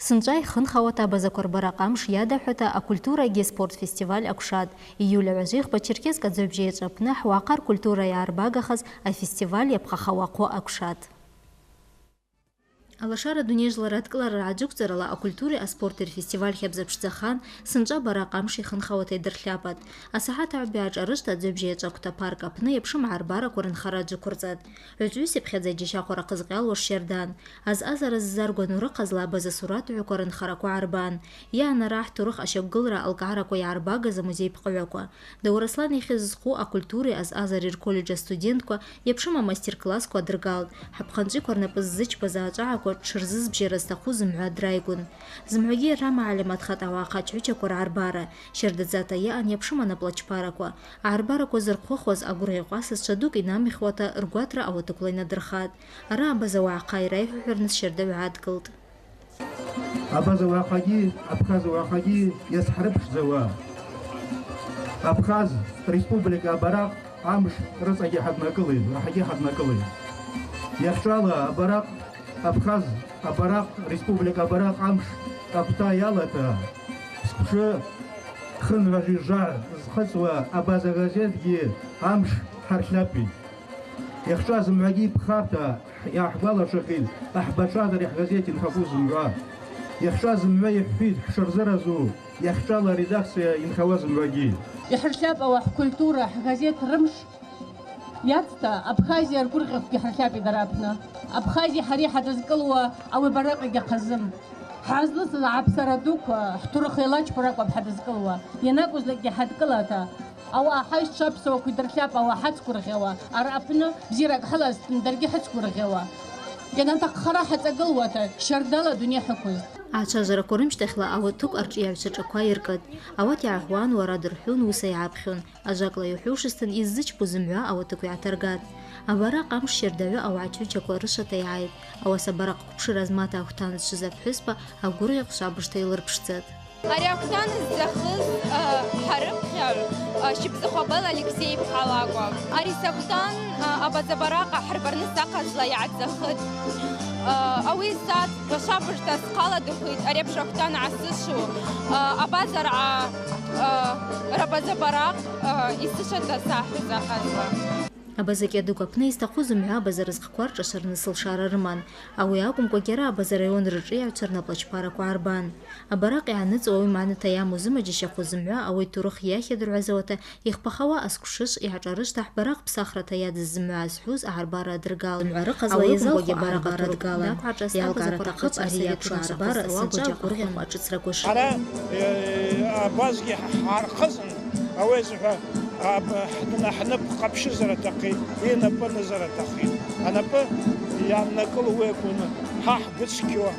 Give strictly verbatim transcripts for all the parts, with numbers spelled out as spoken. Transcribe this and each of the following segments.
Сынчӏва йхынхауата абазаква рбаракъ амш йадахӏвуата акультурагьи спорт фестиваль аквшатӏ. Июль агӏважвихпа Черкесск адзу бжьайачӏвы апны хӏвахъа ркультура йгӏарбагахаз афестиваль йапхъахауа хъвы аквшатӏ. Алашара дунейыжвлара адкӏылара ргӏаджвыквцӏарала акультури аспорти рфестиваль хабза пшдзахан, сынчӏва баракъ амш йхынхауата йдыртлапӏатӏ. Асахӏат агӏвба йгӏашӏарышвта адзу бжьайачӏвы аквта парк апны йапшым гӏарбараква рынхара джвыквырцӏатӏ. Гӏвычӏвгӏвыс йапхьадза йджьащахъвара хъызкъьалуаш щардан. Азъазара ззаргван урыхъазла абаза суратгӏваква рынхараква гӏарбан. Йа анарахь турых ащаквгылра алкӏгӏараква йгӏарбагаз амузей пкъыгӏваква. Даураслан йахьыз зхъу акультури азъазари рколледж астудентква йапшым амастер-классква адыргалтӏ, хӏапхъанчӏвиква рнапӏы ззычпаз ачӏагӏаква тшырзызбжьара зтахъу зымгӏва драйгун. Зымгӏвагьи йарамагӏалиматхатӏ ауагӏа ахъачгӏвычаква ргӏарбара, щардадзата йаъан йапшым анаплачпараква. Агӏарбараква зырхъвыхуаз агвыргъьахъв асасчва дукӏ йнамихуата ргватра ауатыквла йнадырхатӏ. Араъа абаза уагӏахъа йрайхӏвахӏвырныс щардагӏв гӏадгылтӏ. Абаза уагӏахъагьи, Абхаз уагӏахъагьи йацхӏрыпшдзауа, Абхаз Республика абаракъ амш рыцӏагьи хӏаднакӏылитӏ, рахӏагьи хӏаднакӏылитӏ. Йахьчӏвала абаракъ, Абхаз абаракъ, Республика абаракъ амш аквта йалата, сквшы хынгӏважви жвагӏ зхъыцӏуа Абаза газетгьи амш хӏартлапӏитӏ. Йахьчӏва зымгӏвагьи пхарта йгӏахӏгвалашвахитӏ ахӏбачвазари хӏгазет йынхакву зымгӏва. Йахьчӏва зымгӏва йхӏвитӏ хӏшырзыразу йахьчӏвала редакция йынхауа зымгӏвагьи. Йхӏыртлапӏ ауа хӏкультура, хӏгазет рымш йацта, Абхазия ргвыргъьахъвгьи хӏыртлапӏ йдара апны. Абхази хӏари хӏадызкӏылуа ауи баракъгьи ахъазым. Хӏгӏазлысыз агӏапсара дуква, хӏтурых йалачпара акӏвпӏ хӏадызкӏылуа. Йанакӏвызлакӏгьи хӏадкӏылата, ауаъа хӏайщчва апсуаква йдыртлапӏ ауа хӏацгвыргъьауа, араъа апны бзиракӏ хӏалазтын даргьи хӏыцгвыргъьауа. Йанатахъхара хӏацӏагылуата, щардала адуней хӏыквыз. Ачважвараква рымщтахьла ауатыкв аршӏыйагӏвчва ршӏаква йыркӏытӏ. Ауат йгӏахван, уара дырхӏвун, уыса йгӏапхьун. Ажвакӏла йухӏвушызтын, йыззычпу зымгӏва ауатыкв йгӏатаргатӏ. Абаракъ амш щардагӏвы ауагӏа чгӏвычаква рышвата йгӏайтӏ. Ауаса баракъ квпшыра змата аквтан зчвыз апхӏвыспа агвыргъьахъв швабыжта йлырпшдзатӏ. Ари аквтан здзахыз, а, хӏарыпхьагӏв, а, Щыбзыхвабал Алексей йпхӏа лакӏвапӏ. Ари саквтан, а, абаза баракъ ахӏырбарныс ахъазла йгӏадзахытӏ. А, ауи сат швабыжта схъаладырхвитӏ ари абжа аквтан гӏасышву, а, абазаргӏа, а, рабаза баракъ, а, йсышвата сахӏвыз ахъазла. Абаза кӏьадыкв апны йстахъу зымгӏва абаза рызкъква ршӏашварныс лшара рыман. Ауи акӏвымкӏвагьи араъа абаза район рыршӏыйагӏвчва рнаплачпараква гӏарбан. Абаракъ йгӏаныцӏуа ауи магӏныта йаму зымачӏ йщахъу зымгӏва ауи турых йахьыдыргӏвазауата йхпахауа асквшышв йгӏашӏарышвта хӏбаракъ псахрата йадыз зымгӏва зхӏвуз агӏарбара адыргалын. Зымгӏва рыхъазла йазалкӏвагьи абаракъ атуркв даквгӏатшӏаз йалкӏгӏара атахъыпӏ ари йаквшваз абаза сынчӏва агвыргъьахъв ашӏыцра гвашитӏ. Хӏара, э, абазгьи хӏгӏархъызын. Ауи азгӏва, а, б-, хӏдна-, хӏнып къапщызара атахъитӏ, йнапӏы анызара атахъитӏ. Анапӏы йаннакӏылуа акӏвын, хӏахӏ гвыцкьуа,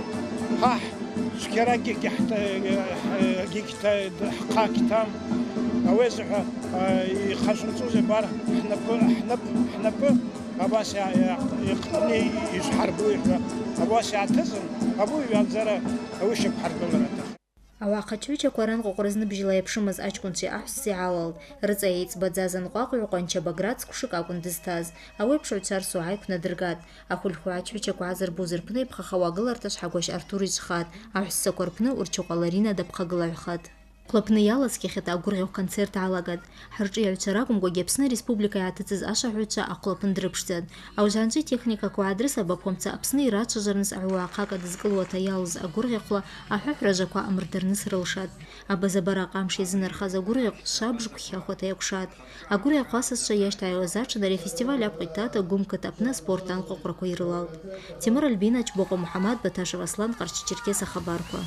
хӏахӏ цкьаракӏгьи гьахӏта-, гьикьта-, хӏхъа гьтам. Ауи азгӏва, а, йхъашвымцӏуз йбар хӏнапӏы, хӏнып-, хӏнапӏы абас йа-, йа-, йхътны йшхӏарбу йхӏва. Абас йгӏатызын, абу йгӏвадзара ауи щаквхӏаргылра атахъитӏ. Ауагӏа ахъачгӏвычаква ран къвакъвра зныбжьала йапшымыз ачкӏвынчви ахӏвссзи гӏалалтӏ. Рыцӏа йайцӏбадзаз анкъвакъвгӏвы къванча Баграт сквшыкӏ акӏвын дызтаз. Ауи апшгӏвчва рсогӏа йквнадыргатӏ. Ахвыльхвгӏа чгӏвычаква гӏазырбуз рпны йпхахауа агыларта Швхагващ Артур йчвхатӏ. Ахӏвссаква рпны Урчукъва Ларина дапхъагылайхатӏ. Хъвлапны йалазкӏахьата агвыргъьахъв концерт гӏалагатӏ. Хӏыршӏыйагӏвчва ракӏвымкӏвагьи Апсны Республика йгӏатыцӏыз ашвахӏвагӏвчва ахъвлапны дрыпшдзатӏ. Ауи згӏанчи техника квайа дрысабапуамца Апсны йрачважварныс агӏвуа ахъа кӏа дызкӏылуата йалаз агвыргъьахъвла ахӏвахӏвра жваква амырдарныс рылшатӏ. Абаза баракъ амш йазынархаз агвыргъьахъв швабыж квхьахвата йакӏвшатӏ. Агвыргъьахъв асасчва йащтагӏайуаз атшын ари афестиваль йапкъ йтата гвымгыт апны аспорт анкъвакъвраква йрылалтӏ. Темур Альбина, Чбокъва Мухӏамад, Баташев Аслан, Къарча-Черкесск ахабарква.